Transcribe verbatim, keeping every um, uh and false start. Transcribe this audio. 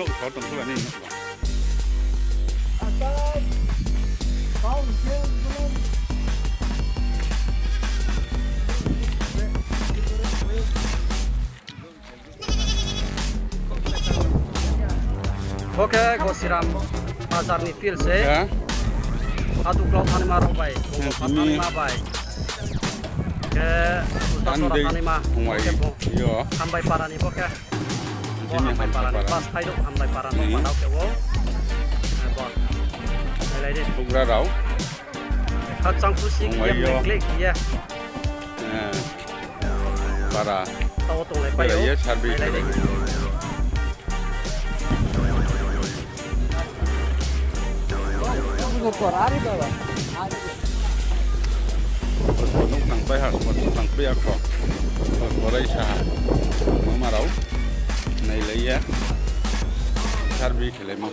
Bo khe Gosiram bazar ni field se. Adu klau thanaima rao bai, bung tini thanaima bai. Khe Utasora thanaima, Hambai para ni bo khe. Bo Hambai para ni bus phai do, Hambai para ni bo. Nailai di. Houhgra rao. Khakchang khusi khe ye, click khe ye. Para. Tao tonglai pai ye survey khe lai. Nuh nang pai ha, nuh nang pai ya kho. Korai sa ha. Mama rao nailai ye survey khe laimo.